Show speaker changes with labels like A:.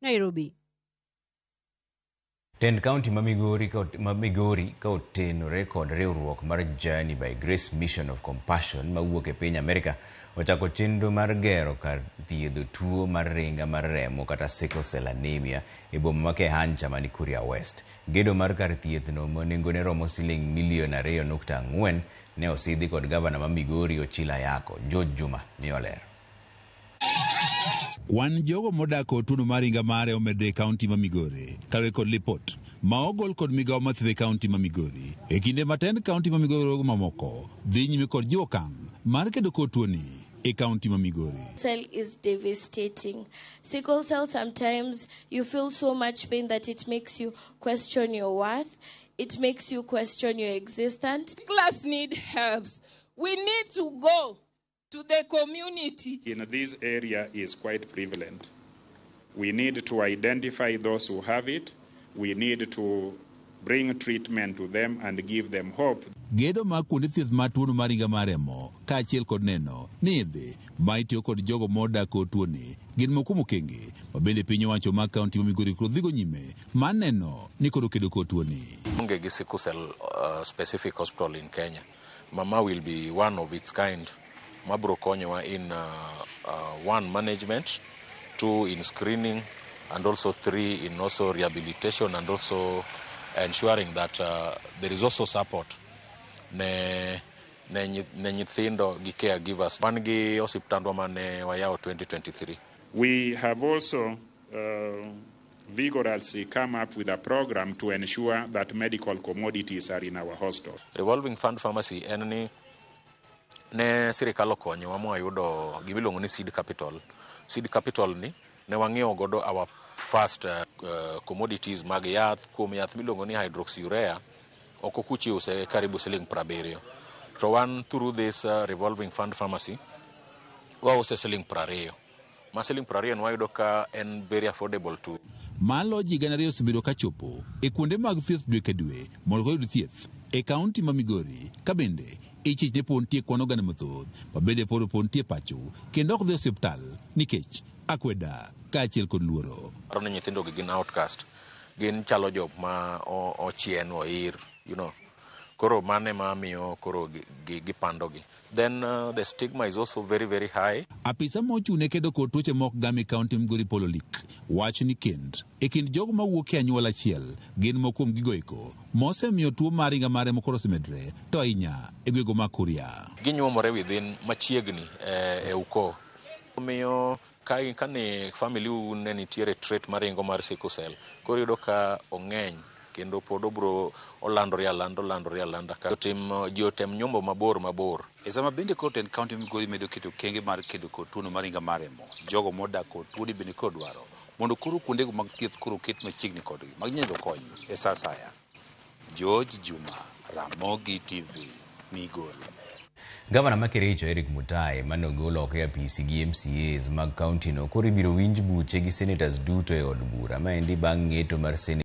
A: Nairobi.
B: Tend kaunti ma Migori ka otenore kod riwruok mar Journey by Grace Mission of Compassion mawuok e piny Amerika ochako chenro mar gero kar thiedho tuo mar ringa mar remo kata sickle cell anemia e boma ma Kehancha mani Kuria West. Gedo mar kar thieth no ma nengone romo siling milion 2.4 ne osidhi kod gavana ma Migori Ochilo Ayako. George Juma miyo ler.
C: Kwan jogo modak kod tuono mar ringa mare omedre e kaunti ma Migori kaluwore kod lipot ma ogol kod migawo mar thieth e kaunti ma Migori. E kinde ma tend kaunti ma Migori riwruoge mamoko dhi nyime kod jiwo okang' mar kedo kod tuoni e kaunti ma Migori.
D: Cell is devastating. Sickle cell, sometimes you feel so much pain that it makes you question your worth. It makes you question your existence.
E: Class need helps. We need to go to the community.
F: In this area is quite prevalent. We need to identify those who have it. We need to bring treatment to them and give them hope.
C: Gedo mag kuonde thieth mar tuono mar ringa mar remo kaachiel kod neno ni yedhe ma itiyo kod jogo modak kod tuoni gin moko kuom okenge ma bende piny owacho mag kaunti ma Migori koro dhigo nyime mar neno ni koro kedo kod tuoni.
G: Onge gi sickle cell specific hospital in Kenya. Mama will be one of its kind. Mabro konyowa in one, management, two, in screening, and also three, in also rehabilitation and also ensuring that there is also support ne nyithindo gi caregivers. Wan gi osiptandwa mane wayawo 2023.
F: We have also vigorously come up with a program to ensure that medical commodities are in our hospital.
G: Revolving fund pharmacy en ni ne sirikal okonyowa mwayudo gimiluongo ni seed capital. Seed capital ni ne wang'iewo godo our first commodities mag yath. Kuom yath miluongo ni hydroxyurea, oko kuchi use karibu siling 70. To wan through this revolving fund pharmacy wause siling 20. Ma siling 20 wayudo ka en very affordable to
C: Malo ji 2,000 osebedo ka chopo e kuonde mag thieth dwe ka dwe mondo oyud thieth e kaunti ma Migori ka bende ichich ni pod nitie kwan oganda mathoth ma bende pod nitie pacho kendo ok dhi e osiptal nikech akweda kaachiel kod luoro.
G: Paro ni nyithindo gi gin outcast. Gin chalo jok ma ochien oir. Koro mano ema miyo koro gipando gi. Then the stigma is also very, very high.
C: Apisa mochung' ne kedo kod tuoche mok gam e kaunti Migori Paul Olik wacho ni kend e kind jogo mawuok e anyuola achiel gin moko kuom gigo eko mosemiyo tuo mar ringa mar remo koro osemedre to ahinya e gwenge mag Kuria.
G: Ginyuomore within machiegni e ukoo. Omiyo ka ne family u ne nitiere trait maringo mar sickle cell, koro iyudo ka ong'eny kendo pod obro olandore alanda, olandore alanda ka tim ji otem nyombo mabor mabor.
C: E sama bende koro tend kaunti Migori medo keto okenge mar kedo kod tuono mar ringa mar remo, jogo modak kod tuoni bende koro dwaro mondo koro kuondego mag thieth koro ket machiegni kodgi mag nyalo kony e sa asaya. George Juma, Ramogi TV, Migori.
B: Gavana ma Kericho Eric Mutai mane ogol oko e apisi gi MCAs mag kaunti no koro ibiro winj buche gi senators duto e od bura. Maendi bang' ng'eto mar senate.